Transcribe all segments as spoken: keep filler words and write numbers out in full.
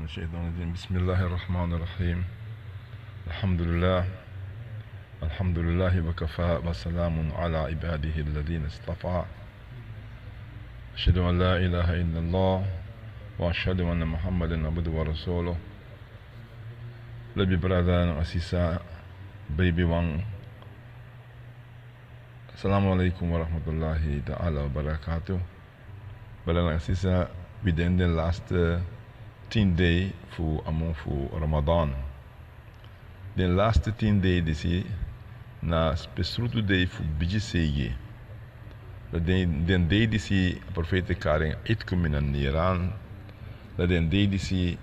الشيطان الرجيم. بسم الله الرحمن الرحيم. الحمد لله. الحمد لله وكفى وسلام على عباده الذين اصطفى. أشهد أن لا إله إلا الله وأشهد أن محمدا عبده ورسوله. Libi brada nanga sisa, beibi wan. Assalamu alaikum warahmatullahi ta'ala wabarakatuh. Brada nanga sisa, wi de ini den laatste tien dei fu a mun fu Ramadan. Den laatste tien dei disi na spesrutu dei fu bigi seigi. Dan den, den dei disi a profeet e kari en uitkomen na Iran. Dan den dei disi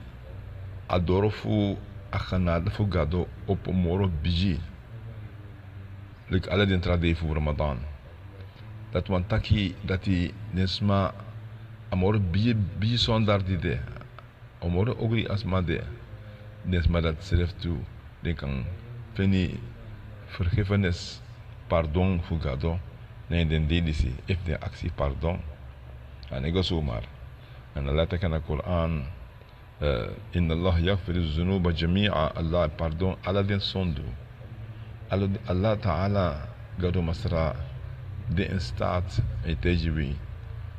a doro fu a genade fu Gado opo moro bigi. Leki ala den tra dei fu Ramadan. Dati wani taki dati den sma a moro bigi, bigi sondar di de. A moro ogri a sma de. Den sma dati srefi tu den kan feni vergiffenis, pardon fu Gado, na ini den dei disi, efu den aksi pardon. A no e go somar. Èn Allah taki na Koran, eh, إن الله يغفر الذنوب جميعا. Allah pardon ala den sondu. Allah, Allah Ta'ala, Gado Masra, de in staat, e taigi wi,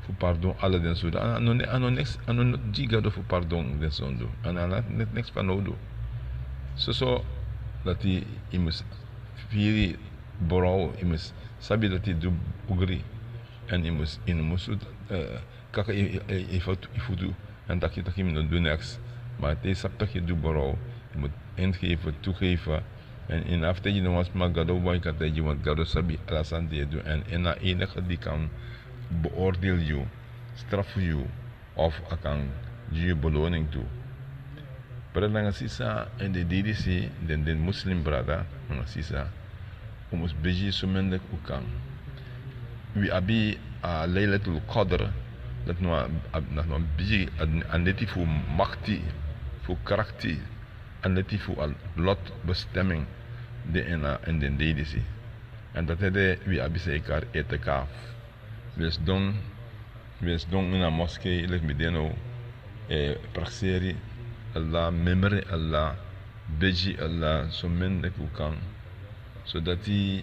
fu pardon ala den sondu. A no, a no, a no niks, a no noti gi Gado fu pardon den sondu. A no, a no noti niks fanowdu. Soso dati yu mus firi berouw, yu mus sabi dati yu du ogri. Èn yu mus, yu no mus, eh, kaka yu, yu, yu, yu futu, yu futu, èn taki, taki mi no du niks. Ma te yu sabi taki yu du berouw, yu mus ingeven, toegeven. Èn yu no abi fu taigi no wan sma, Gado wan kan taigi, want Gado sabi ala sani di yu e du. Èn, èn na en enige di kan beoordeel yu, strafu yu, of a kan gi yu beloning tu. Brada nanga sisa, ini den dei disi, den, den moslim brada nanga sisa, un mus begi so min leki un kan. Wi abi a Laylatul Qadr, dati na wan, a, na wan bigi, a, a neti fu makti, fu krakti, a neti fu a lotbestemming, de ini a, ini den dei disi. Èn dati ede wi abi san yu e kari itikaf. Wi e sidon, wi e sidon ini a moskee, leki mi de now, e prakseri Allah, memre Allah, begi Allah so min leki un kan. Sodati,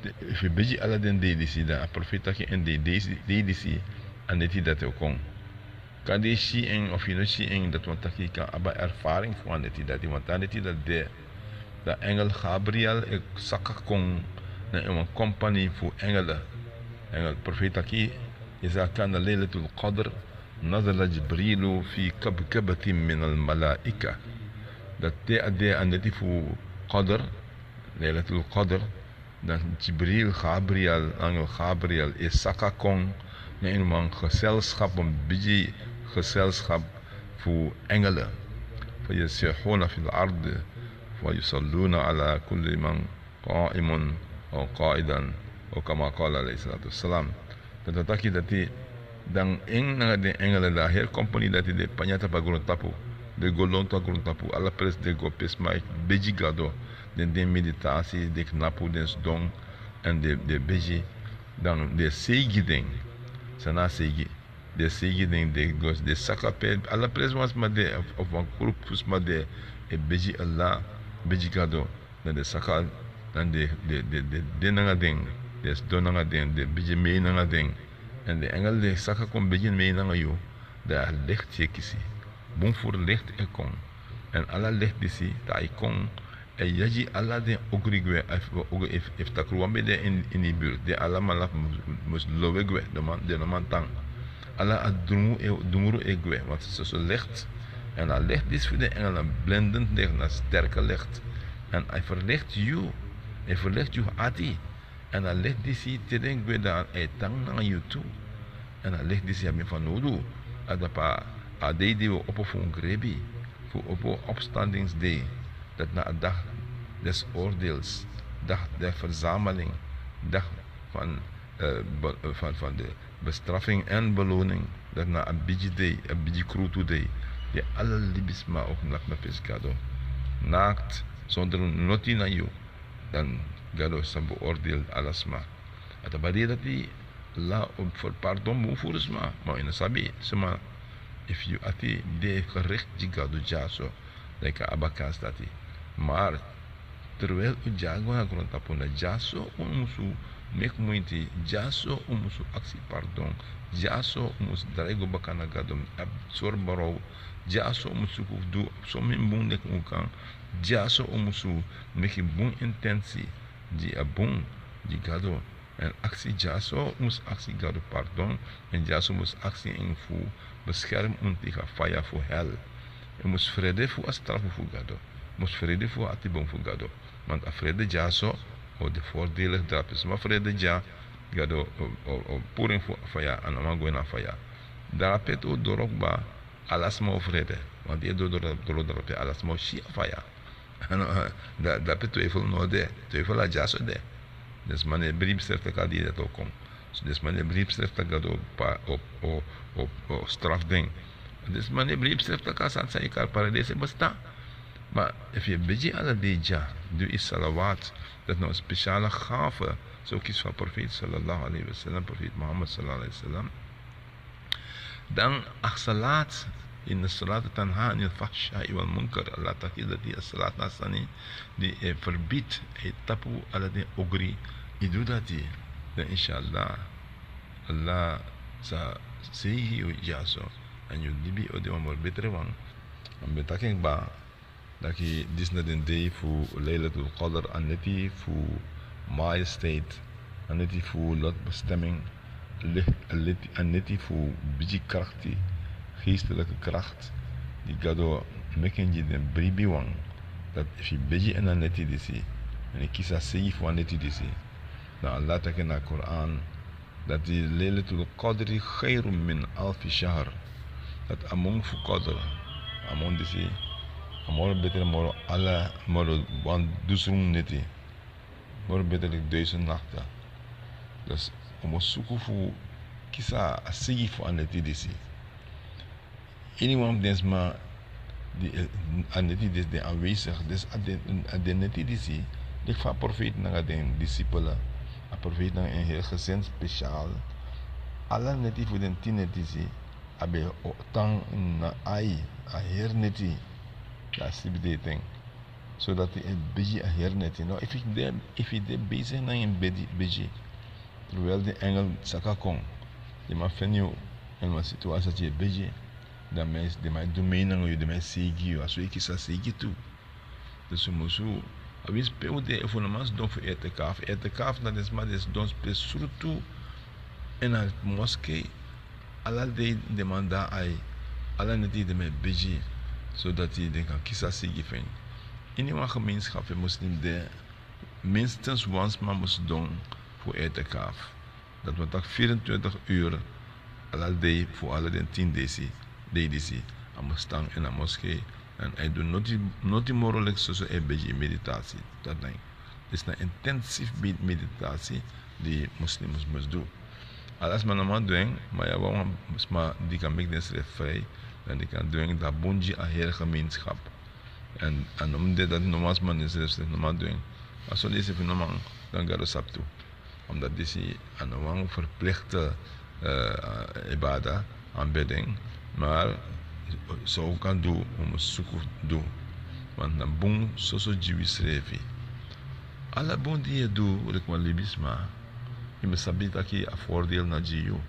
efu yu begi ala den dei disi, dan a profeet taki ini den dei, dei disi, a neti dati o kon. Kande yu si en of yu no si en, dati wani taki yu kan abi a ervaring fu a neti dati, want a neti dati de, dan engel Gabriel e saka kon na ini wan kompani fu engelen. Engel, profeet taki, إذا كان ليلة القدر نزل جبريل في كبكبة من الملائكة. Dati te a de a neti fu Qadr, Laylatul Qadr, dan Jibril, Gabriel, angel Gabriel, e saka kon na ini wan gezelschap, wan bigi gezelschap fu engelen. فيصيحون في الأرض ويصلون على كل من قائم أو قاعدا، أو كما قال عليه الصلاة والسلام. Dati wani taki dati, dan en nanga den engelen, dan a heri kompani dati de panya tapu a grontapu, den go lontu a grontapu, ala presi den go, pe sma e begi Gado, den, den meditasi, den knapu, den sidon, èn den, den begi, dan den e seigi den. San na a seigi? Den e seigi den, den go, den e saka pe, ala presi wan sma de, of, of wan grupu fu sma de, e begi Allah, begi Gado. Dan den e saka, dan den, den, den, den, den nanga den, den e sidon nanga den, den e begi mee nanga den. Èn den engel den e saka kon begi mee nanga yu, dan a licht yu e kisi. Bun furu licht e kon. Èn ala licht disi, te a e kon, a e yagi ala den ogri gwe, efu, efu, efu takruwan ben de ini, ini yu buurt, den alamala mus, mus lowe gwe, den no man, den no man tan. Ala a dungru e, dungru e gwe, want soso licht. Èn a licht disi fu den engel na blendend licht, na sterke licht. Èn a e verlicht yu, a e verlicht yu ati. Èn a licht disi te den gwe, dan a e tan nanga yu tu. Èn a licht disi yu abi en fanowdu. A dape a dei di wi o opo fu un grebi, fu opo opstandingsdei. Dati na a dag des oordeels, dag der verzameling, dag van, eh, be-, van, van de bestraffing en beloning. Dati na a bigi dei, a bigi krutu dei. Di ala libisma o knapu na fesi Gado. Naakt, zonder noti na yu. Dan Gado sa beoordeel ala sma. A tapu a dei dati Allah o furu pardon bun furu sma. Ma yu no sabi, sma Efu yu ati de gericht gi Gado, dyaso dan yu kan abi a kans dati. Maar terwijl un dyaso go na grontapu, na dyaso un musu meki muiti, dyaso un musu aksi pardon, dyaso un musu drai go baka na Gado, abi sori berouw, dyaso un musu suku fu du somen bun leki un kan, dyaso un musu meki bun intensi di a bun gi Gado. Èn aksi dyaso un musu aksi Gado pardon, èn dyaso un musu aksi en fu beskerm un tegen a faya fu hel. Un musu frede fu a strafu fu Gado, un musu frede fu a atibun fu Gado. Want a frede dyaso o de voordelig drape. Sma frede dya, Gado o, o, o puru en fu a faya, a no man gwe na a faya. Drape tu o doro kba, ala sma o frede. Want yu e doro, doro drape, ala sma o si a faya. Drape twijfel no de, twijfel a dyaso de. Den sma no e bribi srefi taki a dei dati o kon. So den sma no e bribi srefi taki Gado o, o, o, o, o strafu den. Den sma no e bribi srefi taki a sani san yu e kari paradijs e bestaan. Maar efu yu e begi ala dei dya, du yu salawat, dati na wan spesiale gave san un kisi fu a profeet sallallahu alayhi wa sallam, profeet Muhammad sallallahu alayhi wa sallam. Dan a salat, inna salata tanha anil fahsha'i wal munkar. Allah taki dati a salat na sani di e verbied, e tapu ala den ogri. Yu du dati, dan inshallah, Allah sa seigi yu dyaso. Èn yu libi o de wan moro betre wan. A mi ben taki en kba, taki disi na den dei fu Laylatul Qadr, a neti fu majesteit, a neti fu lotbestemming, le-, a leti-, a neti fu bigi krakti, geestelijke kracht, di Gado meki en gi den bribiwan, dati efu yu begi ini a neti disi, èn yu kisi a seigi fu a neti disi, dan Allah taki na Koran, dati Laylatul Qadri khairun min alfi shahr. Dati a mun fu Qadr, a mun disi, a moro betre moro ala, moro wan dusun neti, moro betre leki duizend nachten. Dus un musu suku fu kisi a seigi fu a neti disi. Iniwan fu den sma di, eh, a neti disi de aanwezig. Dus a den, a den neti disi, leki fa a profeet nanga den disipel, a profeet nanga en heri gezin speciaal, ala neti fu den tin neti disi, a ben o tan na ai, a heri neti, dan a sibi den ten. Sodati yu e begi a heri neti. No, efu yu de, efu yu de bezig nanga en bedi, begi, terwijl den engel saka kon, den man feni yu ini wan situasi dati yu e begi, dan den man e du mei nanga yu, den man e seigi yu, a so yu e kisi a seigi tu. Dus un musu, a winsi pe un de, efu un no man sidon fu itikaf, itikaf na den sma di e sidon pe srutu ini a moskee, ala dei den man de na ai, ala neti den man e begi, sodati den kan kisi a seigi fu en. Ini wan gemeenschap fu moslim de, minstens wan sma musu sidon fu itikaf. Dati wani taki vierentwintig uur, ala dei fu ala den tin dei disi, a musu tan ini a moskee, èn a e du noti, noti moro leki soso a e begi, meditatie. Dati na en. Disi na intensief me-, meditatie di moslims musu du. Ala sma no man du en, ma yu abi wan sma di kan meki densrefi fri, dan den kan du en, dan a bun gi a heri gemeenschap. Èn a no mus de dati no wan sma densrefi srefi no man du en. A so den srefi no man, dan Gado sabi tu. Omdat disi a no wan verplichte, eh, ibada, aanbidding, maar san un kan du, un musu suku du. Want na bun soso gi wi srefi. Ala bun di yu e du, leki wan libisma, yu musu sabi taki a voordeel na gi yu.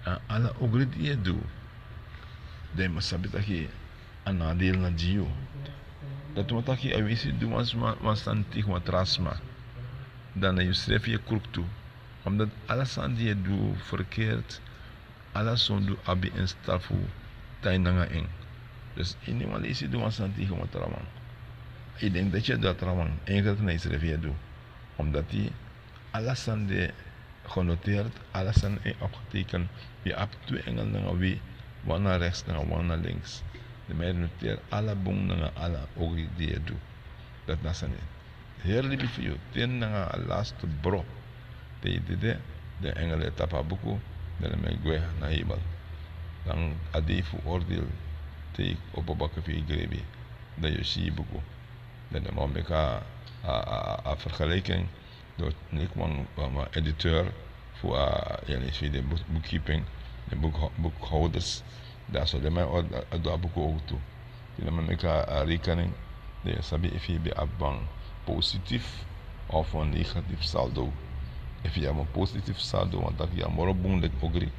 Èn ala ogri di yu e du, dan yu musu sabi taki a nadeel na gi yu. Dati wani taki a winsi yu du wan sma, wan sani tegen wan tra sma, dan na yu srefi yu e kruku tu. Omdat ala sani di yu e du verkeerd, ala sondu abi en strafu, tai nanga en. Dus iniwan leisi yu du wan sani tegen wan trawan, yu denki dati yu e du a trawan, eigenlijk na yu srefi yu e du. Omdat ala sani de genoteerd, ala sani e opgetekend. Wi abi tu engel nanga wi, wan na rechts nanga wan na links. Den man e noteer ala bun nanga ala ogri di yu e du. Dati na sani. Heri libi fu yu, te nanga a laatste bro. Te yu dede, den engel e tapu a buku, dan den man e gwe na hemel. Dan a dei fu oordeel, te yu opo baka fu yu grebi, dan yu o si yu buku. Dan den man o meki a, a, a, a vergelijking, dan leki wan, wan, wan editeur fu a, yu e si den boek-, boekkeeping, den boek-, boekhouders, Dan so den man e orde a du a buku owktu. Te den man meki a rekening, den e sabi efu yu ben abi wan positif of wan negatif saldo. Efu yu abi wan positif saldo, wani taki yu a moro bun leki ogri.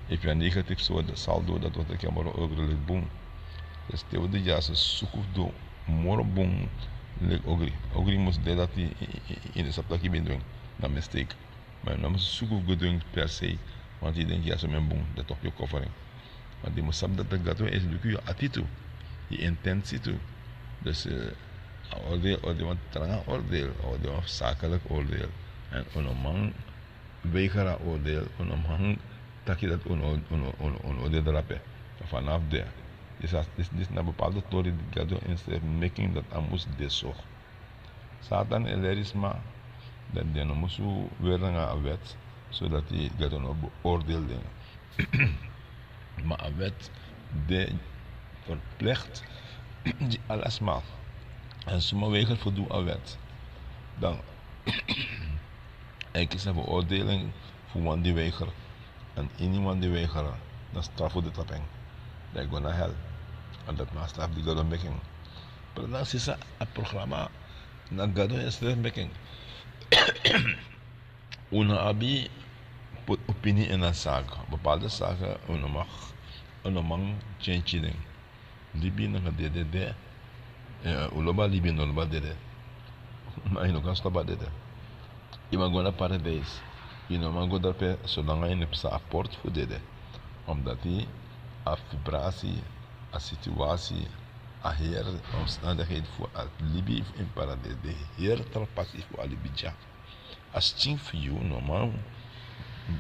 Efu yu abi negatif saldo, dati wani taki yu a moro ogri leki bun. Dus te un de dyaso suku fu du moro bun leki ogri. Ogri mus de dati yu no sabi taki yu ben du en, na mistake. Ma yu no mus suku fu go du en per se, want yu denki yu a so men bun, dati opo yu kofri. Want yu mus sabi dati Gado e luku yu ati tu, yu intensi tu. Dus a oordeel, oordeel wan tranga oordeel, oordeel wan zakelijk oordeel. En un no man weiger a oordeel, un no man taki dati un no, un no, un no, un no de drape. Vanaf de, disi, disi, disi na bepaalde tori di Gado ensrefi meki dati a mus de so. Satan e leri sma dati den no musu weri nanga a wet, sodati Gado no beoordeel den. Ma a wet de verplicht gi ala sma. En suma weiger fu du a wet, dan a e kisi a beoordeling fu wan di weiger. En iniwan di weiger, dan strafu de tapu en. Dan yu go na hel. En dati na a strafu di Gado meki en. Precies a programa na Gado ensrefi meki en. Un no abi poti opini ini a saka. Bepaalde saka un no mag, un no man kenki den. Libi nanga dede de. Eh, un lobi a libi, un no lobi a dede. Ma yu no kan stopu a dede. Yu man go na paradijs. Yu no man go drape solanga yu no psa a portu fu dede. Omdat a vibratie, a situatie, a heri omstandigheid fu a libi fu ini paradijs de heri tra pasi fu a libi dya. A skin fu yu no man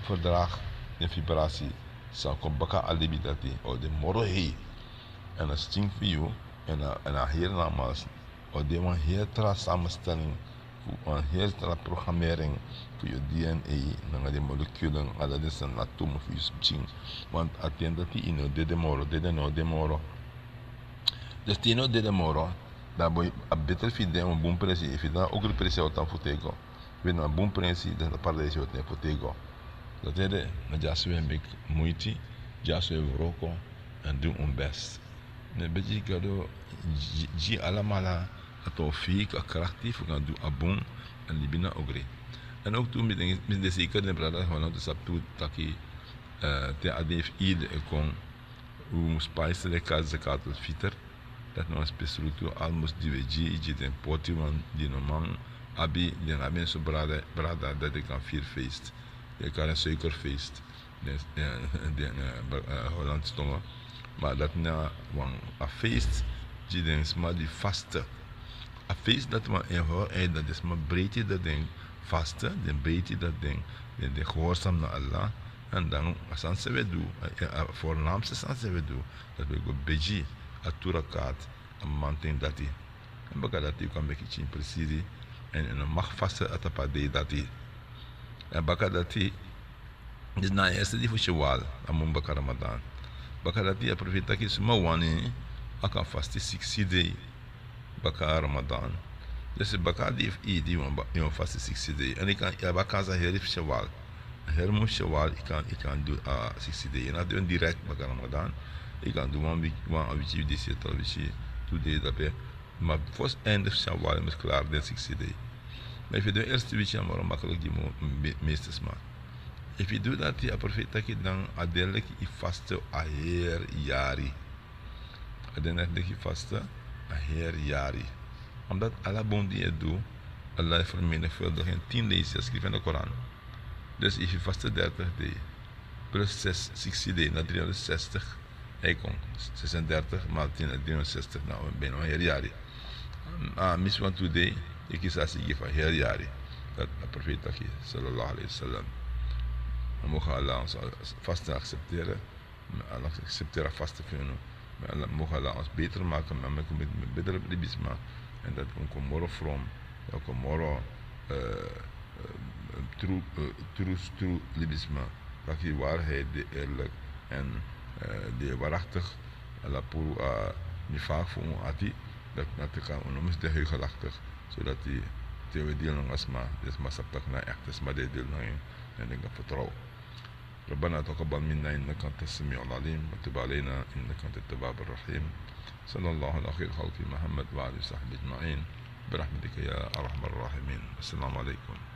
verdraag den vibratie san kon baka a libi dati, o de moro hei. En a skin fu yu en a, en a heri namaals o de wan heri tra samenstelling, fu wan heri tra programmering fu yu D N A nanga den moleculen, ala den san na atomen fu yu skin. Want a ten dati yu no dede moro, dede no de moro. Dus te yu no dede moro, dan a boi a beter fu yu de wan bun prensi, efu yu de na ogri prensi a o tan fu tego. Wi na bun prensi, dan na paradijs yu o tan fu tego. Dati ede, na dyaso wi e meki muiti, dyaso wi e wroko, en du un best. Ne begi Gado gi, gi alamala a tawfik, a krakti fu kan du a bun, en libi na ogri. En ook tu mi den, mi de zeker den brada Holland tu sabi tu taki, eh, te a dei fu Eid e kon, wi mus pai sreka zakat al fitr. Dati na wan spesrutu almost di wi e gi, gi den poti wan di no man abi, den abi en so brada, brada dati den kan firi feest. Den e kari en suikerfeest. Den, den, den, eh, bra-, eh, Hollandse tongo. Ma dati na wan a feest gi den sma di faste. A feest dati wan e hori, eh, dati den sma breiti dati den faste, den breiti dati den, den, den gehoorzaam na Allah. En dan a sani san wi e du, a, a, a voornaamste sani san wi e du, dati wi e go begi a tu rakat a mamanten dati. En baka dati yu kan meki pikin presiri, en yu no mag faste a tapu a dei dati. En baka dati, disi na a eerste dei fu Shawwal, a mun baka Ramadan. Baka dati a profeet taki suma wani, a kan fasti siksi dei baka Ramadan. Dus baka a dei fu Eid yu wan ba-, yu wan fasti siksi dei. En yu kan, yu abi a kansi a heri fu Shawwal. A heri mun fu Shawwal yu kan, yu kan du a siksi dei. Yu no abi fu du en direct baka Ramadan. Yu kan du wan wiki, wan a wiki, disi, tra wiki, tu dei drape. Ma fosi einde fu Shawwal yu mus klaar den siksi dei. Ma efu yu du en eerste wiki a moro makkelijk gi mo-, me-, meeste sma. Efu yu du dati a profeet taki dan a de leki yu faste a heri yari. A de net leki yu faste a heri yari. Omdat ala bun di yu e du, Allah e vermenigvuldig en tien leisi, a skrifi in de Koran. Dus efu yu faste dertig dei plus zes, siksi dei na driehonderdzestig, a e kon zesendertig maal tien na driehonderdzestig, na bijna wan heri yari. A misi wan tu dei, yu kisi a sigi fu a heri yari. Dati a profeet taki, sallallahu alayhi wa sallam. Mogen Allah ons fasten accepteren. May Allah accepteren a faste fu unu. May Allah, mogen Allah ons beter maken, may Allah meki un beter libisma. En dati un kon moro from, un kon moro, eh, eh, tru, eh, tru, tru libisma. Taki waarheid de eerlijk en, eh, de waarachtig. Ala puru a nifak fu un ati, dati na te kan un no mus de heugelachtig. Sodati te wi e deal nanga sma, den sma sabi taki na echte sma den e deal nanga en, en den kan vertrouw. ربنا تقبل منا إنك أنت السميع العليم وتب علينا إنك أنت التواب الرحيم. صلى الله على خير خلقه محمد وعلى آله وصحبه أجمعين برحمتك يا أرحم الراحمين. السلام عليكم.